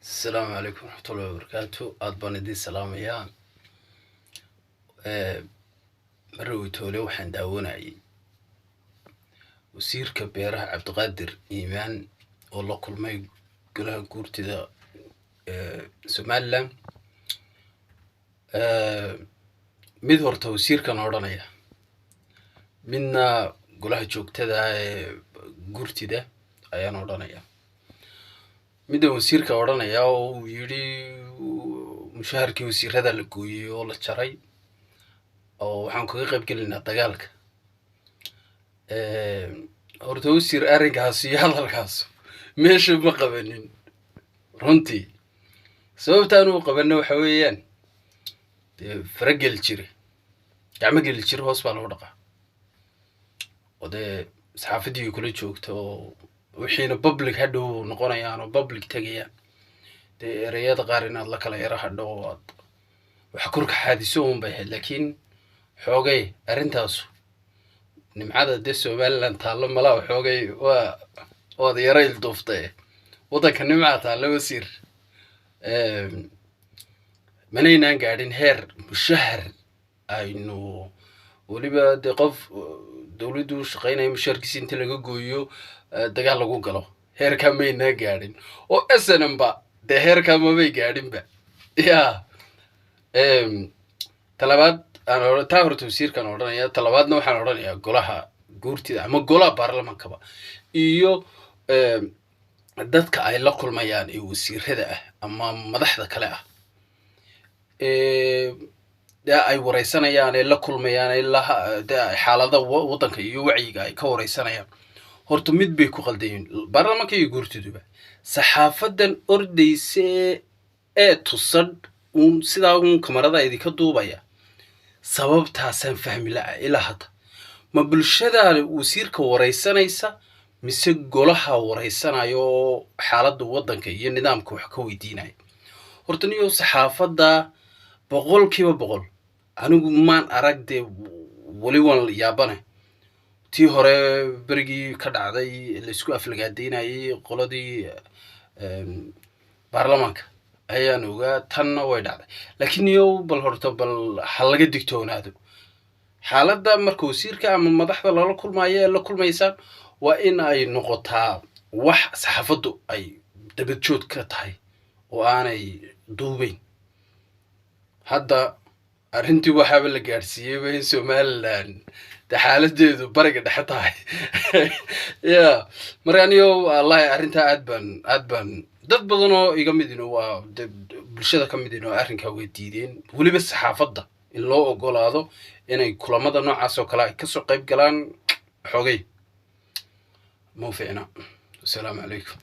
Asalaamu calaykum waraxmatullahi wabarakaatu. Aada baan idiin salaamayaa. Marowi toole waxaan daawanayay wasiirka beeraha Cabdiqaadir Iimaan oo la kulmay golaha guurtida Somaliland. Mid horta wasiirkan odhanaya, midna golaha joogtada ee guurtida ayaan odhanaya. Midda wasiirka odhanaya oo uu yidhi mushaharkii wasiirada la gooyey oo la jaray oo waxaan kaga qayb gelaynaa dagaalka. Horta wasiir, arrinkaas iyo hadalkaas meesha ma qabanin runtii. Sababtaan uu qabanna waxa weeyaan, dee farageli jire, gacmo geli jire hoos baa lagu dhaqaa, oo dee saxaafaddii kula joogta oo wixiina public hadhow noqonayaan oo public tegayaan, dee ereyada qaar inaad la kala yaro hadho oo aad wax korka xaadiso un bay ahayd. Laakiin xoogay arrintaasu nimcada dee Somaliland taallo malaa xoogay waa waad yaro ilduuftay. Waddanka nimcaa taallo, wasiir. Manaynaan gaadhin heer mushahar aynu weliba dee qof dowladdu shaqaynaya mushaharkiisa inta laga gooyo dagaal lagu galo. Heerkaa maynaan gaadhin oo SNM ba dee heerkaa mamay gaadhinba. Ya talabaad aan taa horta wasiirkaan odhanaya. Talabaadna waxaan odhanayaa golaha guurtida ama golaha baarlamankaba iyo dadka ay la kulmayaan ee wasiirada ah ama madaxda kale ah dee ay wareysanayaan ee la kulmayaan ee la dee xaalada waddanka iyo wacyiga ay ka wareysanayaan, horta mid bay ku qaldayiin baarlamaanka iyo guurtiduba: saxaafadan ordaysa ee tusan uun sidaa uun kamarada idinka duubaya. Sababtaasaan fahmi la'a ilaa hadda. Ma bulshadaa wasiirka wareysanaysa mise golaha wareysanaya oo xaaladda waddanka iyo nidaamka wax ka weydiinaya? Horta niyo saxaafadda 100% anigu maan arag, dee weli waan yaabane. Tii hore berigii ka dhacday laisku aflagaadeynayay qoladii baarlamaanka ayaan ogaa, tanna way dhacday. Laakiin niyo bal horta bal ha laga digtoonaado xaaladda marka wasiirka ama madaxda lala kulmaayo ee la kulmaysaan. Waa in ay noqotaa wax saxaafaddu ay dabadjoog ka tahay oo aanay duubeyn. Hadda arrintii waxaaba la gaadhsiiyeyba in Somaliland dee xaaladeedu bariga dhexe tahay. Ya marka aniyo wallahi arrintaa aad baan dad badan oo iga midino, waa de bulshada ka midino, arrinkaa way diideen, weliba saxaafadda in loo ogolaado inay kulamada noocaas oo kale ay kasoo qayb galaan xoogay ma fiicna. Wasalaamu calaykum.